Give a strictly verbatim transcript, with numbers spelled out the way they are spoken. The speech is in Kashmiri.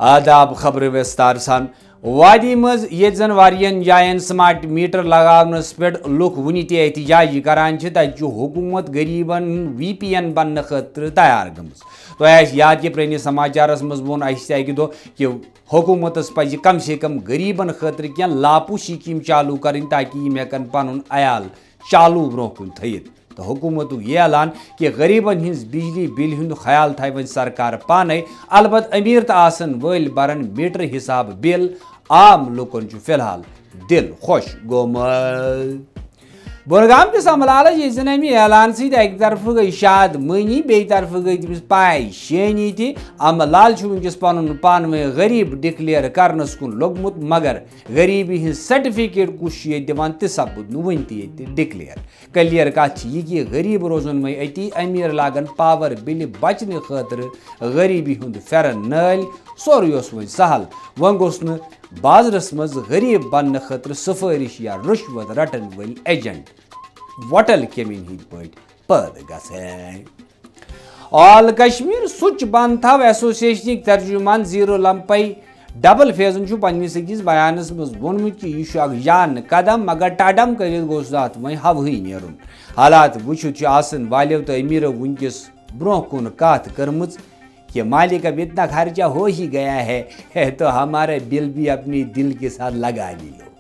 آداب، خبرٕ وِستار سان۔ وادی منٛز ییٚتہِ زَن واریاہَن جایَن سمارٹ میٹر لگاونَس پٮ۪ٹھ لُکھ وُنہِ تہِ احتجاج کران چھِ، تَتہِ چھُ حکوٗمت غریٖبَن ہُنٛد وی پی این بننہٕ خٲطرٕ تیار گٔمٕژ۔ تۄہہِ آسہِ یاد کہِ پرٛٲنِس سماچارَس منٛز ووٚن اَسہِ تہِ اَکہِ دۄہ کہِ حکوٗمتَس پَزِ کم سے کم غریٖبَن خٲطرٕ کینٛہہ لاپوٗ سکیٖم چالوٗ کَرٕنۍ، تاکہِ یِم ہٮ۪کَن پَنُن عیال چالوٗ برونٛہہ کُن تھٲیِتھ۔ تہٕ حکوٗمتُک یہِ اعلان کہِ غریٖبَن ہٕنٛز بجلی بِلہِ ہُنٛد خیال تھاوِ وۄنۍ سرکار پانَے، البتہٕ أمیٖر تہٕ آسَن وٲلۍ بَرَن میٹر حساب بِل، عام لُکَن چھُ فی الحال دِل خۄش گوٚمُت۔ بۄنہٕ گام کِس عملہٕ عالَس ییٚتہِ زَن اَمہِ اعلان سۭتۍ اَکہِ طرفہٕ گٔے شاد مٲنی، بیٚیہِ طرفہٕ گٔے تٔمِس پاے شٲنی تہِ۔ عملہٕ عال چھُ وٕنکیٚس پَنُن پانہٕ ؤنۍ غریٖب ڈکلیئر کرنَس کُن لوٚگمُت، مگر غریٖبی ہٕنٛز سرٹیفکیٹ کُس چھُ ییٚتہِ دِوان، تہِ سَپُد نہٕ وٕنہِ تہِ ییٚتہِ ڈکلیئر۔ کلیر کتھ چھِ یہِ کہِ غریٖب روزن وۄنۍ أتی، أمیٖر لاگن پاور بِلہِ بچنہٕ خٲطرٕ غریٖبی ہُنٛد پھٮ۪رن نٲلۍ، سورُے اوس وۄنۍ سہل۔ وۄنۍ گوٚژھ نہٕ بازرس منٛز غریٖب بننہٕ خٲطرٕ سفٲرِش یا رُشوت رٹن وٲلۍ ایجنٹ وۄٹل کیمٮ۪ن ہٕنٛدۍ پٲٹھۍ پٲدٕ گژھٕنۍ۔ آل کشمیر سُچ بند تھاو ایسوسیشنٕکۍ ترجمان زیرو لمپے ڈبل فیزن چھُ پننِس أکِس بیانس منٛز ووٚنمُت کہِ یہِ چھُ اکھ جان قدم، مگر ٹاڈم کٔرِتھ گوٚژھ نہٕ اتھ وۄنۍ ہوہٕے نیرُن۔ حالات وٕچھِتھ چھُ آسن والیو تہٕ امیرو وٕنکیٚس برونٛہہ کُن کتھ کٔرمٕژ کہ مالک اب اتنا خرچہ ہو ہی گیا ہے، ہے تو ہمارا بل بھی اپنی دل کے ساتھ لگا لیو۔